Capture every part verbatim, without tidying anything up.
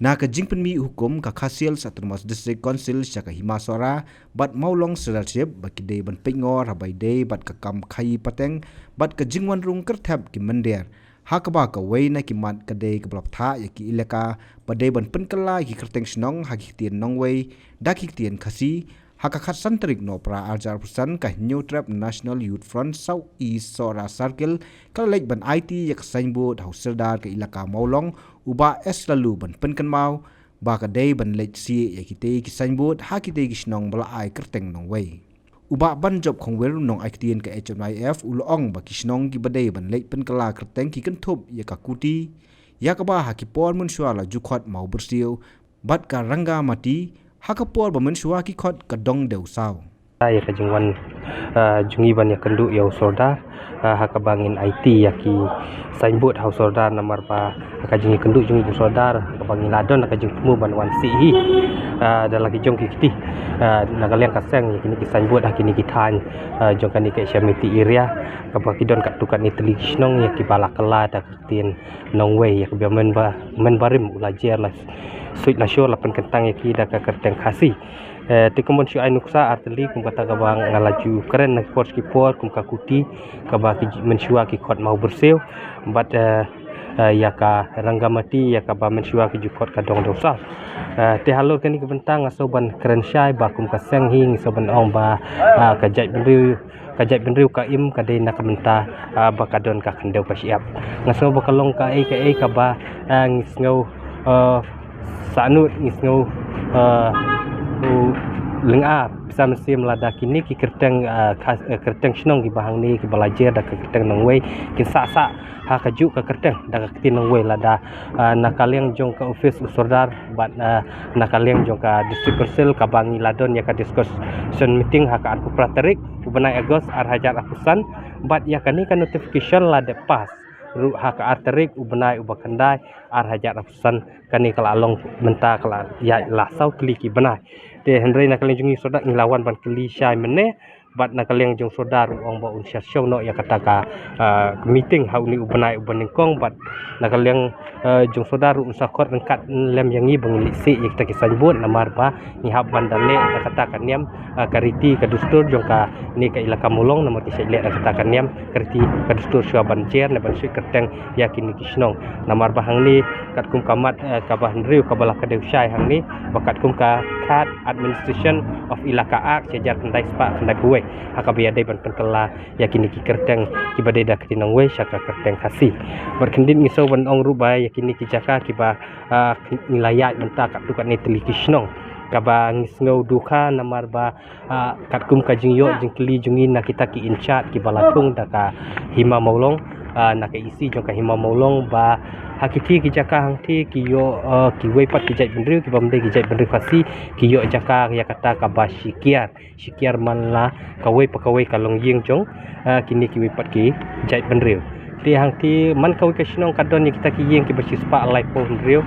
Na ka jingpynmih hukum ka Khasi Hills Autonomous District Council sha ka Hima Sohra bad Mawlong Sirdarship ba ki dei ban peit ngor haba ïadei bad ka kam khaïi pateng bad ka jingwan rung kyrthep ki mynder. Ha kaba kawei na ki mat ka dei kaba la bthah ïa ki ilaka ba dei ban pynkylla ïa ki kyrteng shnong ha ki ktien nongwei da ki ktien Khasi. Ha ka khatsan tarik Nohprah arhajar arphew san, ka Hynñiewtrep National Youth Front South East Sohra Circle ka la leit ban aiti ïa ka signboard ha u Sordar ka ilaka Mawlong, u Bah S Laloo, ban pynkynmaw ba ka dei ban leit sieh ïa kitei ki signboard ha kitei ki shnong ba la ai kyrteng nongwei. U Bah Banjop Khongwir, nongai ktien ka H N Y F, u la ong ba ki shnong kiba dei ban leit pynkylla kyrteng ki kynthup ïa ka Kuti, ïa kaba ha ki por mynshuwa la ju khot Mawbyrsiew, bad ka Rangamati, ha ka por ba mynshuwa ki khot ka Dongdewsaw. Ïa ka jingwan, ah, jong ngi ban ïakynduh ïa u Sordar, ah, ha kaba ngin aiti ïa ki signboard ha u Sordar, namar ba ha ka jingïakynduh jong ngi u Sordar, ha kaba ngi la don ha ka jingthmu ban wan sieh hi, ah, da la ki jong ki kti, ah, na ka liang ka seng ïa kine ki signboard ha kine ki thaiñ, ah, jong kane ka Asian Meitei area, kaba ki don katto katne tylli ki shnong ïa kiba la kylla da ka ktien nongwei, ïa kaba mynba, mynbarim u la jer, la suit la shor, la pynkyntang ïa ki da ka kyrteng Khasi. Eh, te kumban shu ai nuksa artylli kum kata kaba nga la ju kren na ki por ki por, kum ka Kuti, kaba ki j-, mynshuwa ki khot Mawbyrsiew, bad, eh, eh, ïa ka Rangamati, ïa kaba mynshuwa ki ju khot ka Dongdewsaw. Eh, te halor kane ka bynta nga sngew ban kren shai ba kum ka seng hi ngi sngew ban ong ba, ah, ka jaitbynriew, ka jaitbynriew ka im ka dei na ka bynta, ah, ba ka don ka khyndew ka shyiap. Nga sngew ba ka long kaei kaei kaba, ah, ngi sngew, ah, sahnud, ngi sngew, ah, u lynga pisa mynsiem lada kine ki kyrteng, ah, kha-, eh, kyrteng shnong kiba hangne kiba la jer da ka kyrteng nongwei kin sah sah ha kajuh ka kyrteng da ka ktien nongwei, lada, ah, na ka liang jong ka office u Sordar bad, ah, na ka liang jong ka District Council kaba ngi la don ïa ka discussion meeting ha ka arphew phra tarik u bnai August arhajar arphew san, bad ïa kane ka notification la dep pass ruh ha ka ar tarik u bnai uba khyndai arhajar arphew san. Kane ka la long mynta ka la ïaid la saw tylli ki bnai. Te hynrei na ka liang jong ngi u Sordar ngi la wan ban kylli shai mynne, bad na ka liang jong u Sordar u ong ba un sa shong noh ïa kata ka, ah, meeting ha une u bnai uba nyngkong, bad na ka liang, eh, jong u Sordar un sa khot ryngkat lem ïa ngi ba ngin leit sieh ïa kita ki signboard, namar ba ngi hap ban da leh da kata ka niam, ah, ka riti ka dustur jong kane ka ilaka Mawlong, namar ki shait leh da kata ka niam ka riti ka dustur shuwa ban jer ne ban suit kyrteng ïa kine ki shnong. Namar ba hangne katkum ka mat, eh, kaba hynriew kaba la kdew shai hangne, ba katkum ka Khad Administration of Elaka Act shi hajar khyndai spah khyndai phew wei, ha kaba ïadei ban pynkylla ïa kine ki kyrteng kiba dei da ka ktien nongwei sha ka kyrteng Khasi. Bad khyndiat ngi sngew ban ong ruh ba ïa kine ki jaka kiba, ah, ngi la ïaid mynta katto katne tylli ki shnong, kaba ngi sngew dukha namar ba, ah, katkum ka jingïoh jingkylli jong ngi na kita ki in-charge kiba la thung da ka Hima Mawlong, ah, na ka E C jong ka Hima Mawlong, ba ha kiti ki jaka hangti ki ïoh, ah, kiwei pat ki jaitbynriew kibym dei ki jaitbynriew Khasi ki ïoh jaka ïa kata kaba shi kiar, shi kiar man la kawei pa kawei ka longïing jong, ah, kine kiwei pat ki jaitbynriew. Te hangti man kawei ka shnong ka don ïa kita ki ïing kiba shispah laiphew hynriew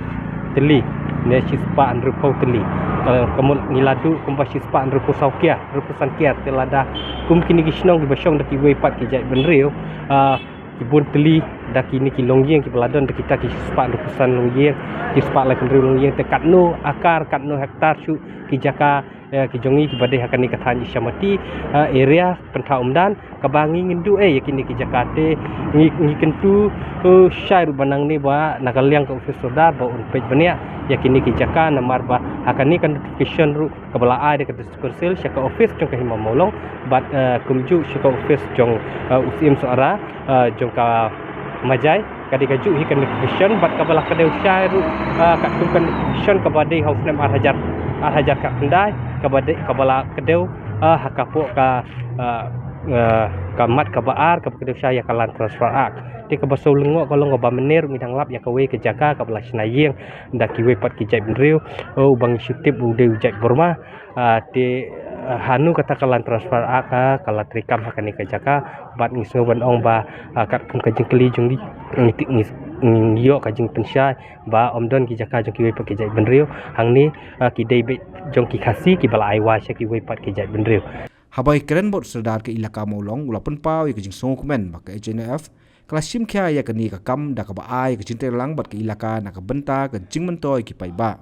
tylli ne shispah hynriewphew tylli. Ka, ka mut ngi la duh kumba shispah hynriewphew saw kiar, hynriewphew san kiar. Te lada kum kine ki shnong kiba shong da kiwei pat ki jaitbynriew, ah, ki bun tylli da kine ki longïing kiba la don da kita ki shispah hynriewphew san longïing, shispah laiphew hynriew longïing, te katno akar, katno hektar shuh ki jaka, eh, ki jong ngi kiba dei ha kane ka thaiñ Isyamati, eh, area Pynthak Umdan, kaba ngi ngin duh ei ïa kine ki jaka. Te ngi, ngi kyntu, eh, shai ruh ba nangne ba na ka liang ka office Sordar ba un peit bniah ïa kine ki jaka, namar ba ha kane ka notification ruh kaba la ai da ka District Council sha ka office jong ka Hima Mawlong bad, eh, kumjuh sha ka office jong, eh, u Syiem Sohra, eh, jong ka Majai, ka dei kajuh hi ka notification bad kaba la kdew shai ruh, ah, katkum ka notification kaba dei ha u snem ar hajar, ar hajar khatkhyndai, kaba dei, kaba la kdew, ah, ha ka por ka, ah, ah, ka mat kaba ar kaba kdew shai ïa ka Land Transfer Act. Te kaba sngewlyngngoh ka long kaba mynne ruh ngi dang lap ïa kawei ka jaka kaba la shna ïing da kiwei pat ki jaitbynriew, oh, uba ngi shu tip u dei u jait Burma. Ah, te, ah, hanu kata ka Land Transfer Act, ah, ka la treikam ha kane ka jaka, bad ngi sngew ban ong ba, ah, katkum ka jingkylli jong ngi, ngi, ngi, ngi ïoh ka jingpynshai ba ym don ki jaka jong kiwei pat ki jaitbynriew hangne, ah, ki dei beit jong ki Khasi kiba la ai wai sha kiwei pat ki jaitbynriew. Haba ïakren bad u Sordar ka Elaka Mawlong u la pynpaw ïa ka jingsngewkmen ba ka H N Y F ka la shim khia ïa kane ka kam da kaba ai ka jingtreilang bad ka ilaka na ka bynta ka jingmyntoi ki paidbah.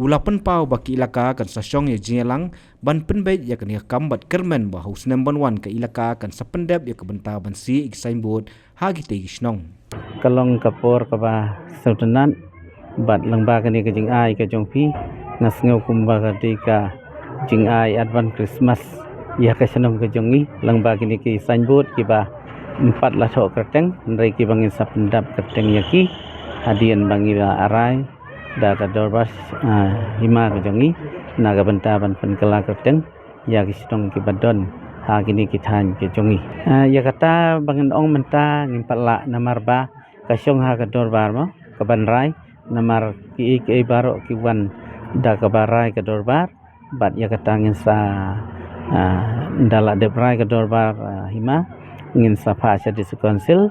U la pynpaw ba ki ilaka kan sa shong ïa jingïalang ban pynbeit ïa kane ka kam bad kyrmen ba ha u snem ban wan ka ilaka kan sa pyndep ïa ka bynta ban sie ïa ki signboard ha kitei ki shnong. Ka long ka por kaba sngewtynnat bad lyngba kane ka jingai ka jong phi, nga sngew kumba ka dei ka jingai advance Christmas ïa ka shnong ka jong ngi, lyngba kine ki signboard kiba ym pat la thoh kyrteng, hynrei kiba ngin sa pyndap kyrteng ïa ki hadien ba ngi la arai da ka dorbar, ah, hima ka jong ngi na ka bynta ban pynkylla kyrteng ïa ki shnong kiba don ha kine ki thaiñ ki jong ngi. Ah, ïa kata ba ngin ong mynta ngim pat lah namar ba ka shong ha ka dorbar mo kaban rai, namar kiei kiei baroh ki wan da kaba rai ka dorbar. Bad ïa kata ngin sa, ah, da la dep rai ka dorbar, ah, hima, ngin sa phah sha District Council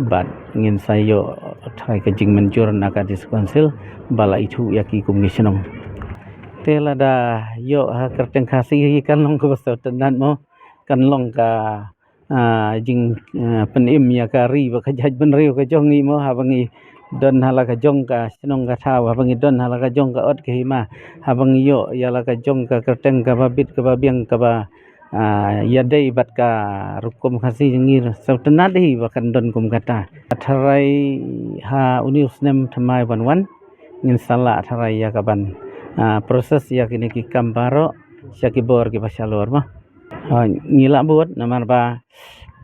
bad ngin sa ïoh trai ka jingmynjur na ka District Council ba la ithuh ïa ki kum ki shnong. Te lada ïoh ha kyrteng Khasi hi kan long kaba sngewtynnat mo, kan long ka, ah, jing, ah, pynim ïa ka ri bad ka jaitbynriew ka jong ngi mo, haba ngi don ha la ka jong ka shnong ka thaw, haba ngi don ha la ka jong ka ot ka hima, haba ngi ïoh ïa la ka jong ka kyrteng kaba bit kaba biang kaba, ah, ïadei bad ka rukom Khasi, ngi sngewtynnat hi ba kan don kum kata. Tharai ha une u snem thymmai ban wan ngin sa lah tharai ïa kaban, ah, process ïa kine ki kam baroh sha ki bor kiba shalor mo. Ah, ngi lah bud namar ba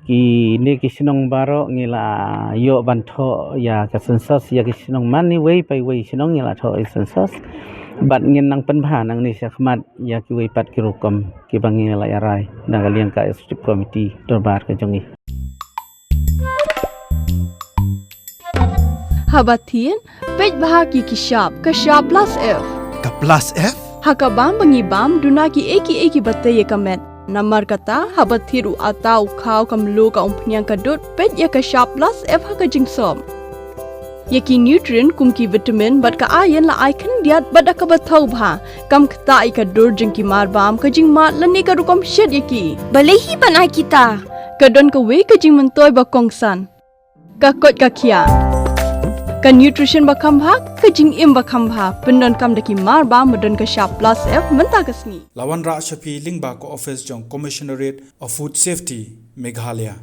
kine ki shnong baroh ngi lah ïoh ban thoh ïa ka census ïa ki shnong, man iwei pa iwei shnong ngi lah thoh ïa census. Bad ngin nang pynbha nangne shakhmat ïa kiwei pat ki rukom kiba ngi lah ïa rai na ka liang ka executive committee dorbar ka jong ngi. Haba thied, peit bha ki ki shap, ka shap plus F. Ka plus F? Ha ka bam ba ngi bam, duna kiei kiei kiba tei ïa ka met. Namar kata, haba thied u atta, u khaw, ka mluh, ka umphniang, ka dud, peit ïa ka shap plus F ha ka jingsop. Ïa ki nutrient kum ki vitamin bad ka iron la ai khyndiat bad da kaba thaw bha. Kam ktah ïa ka dur jong ki mar bam, ka jingmad lane ka rukom shet ïa ki. Balei hi ban ai kita? Ka don kawei ka jingmyntoi ba kongsan. Ka koit ka khiah. Ka nutrition ba kham bha, ka jingim ba kham bha. Pyndonkam da ki mar bam ba don ka shap plus F mynta ka sngi. La wanrah sha phi lyngba ka office jong Commissionerate of Food Safety, Meghalaya.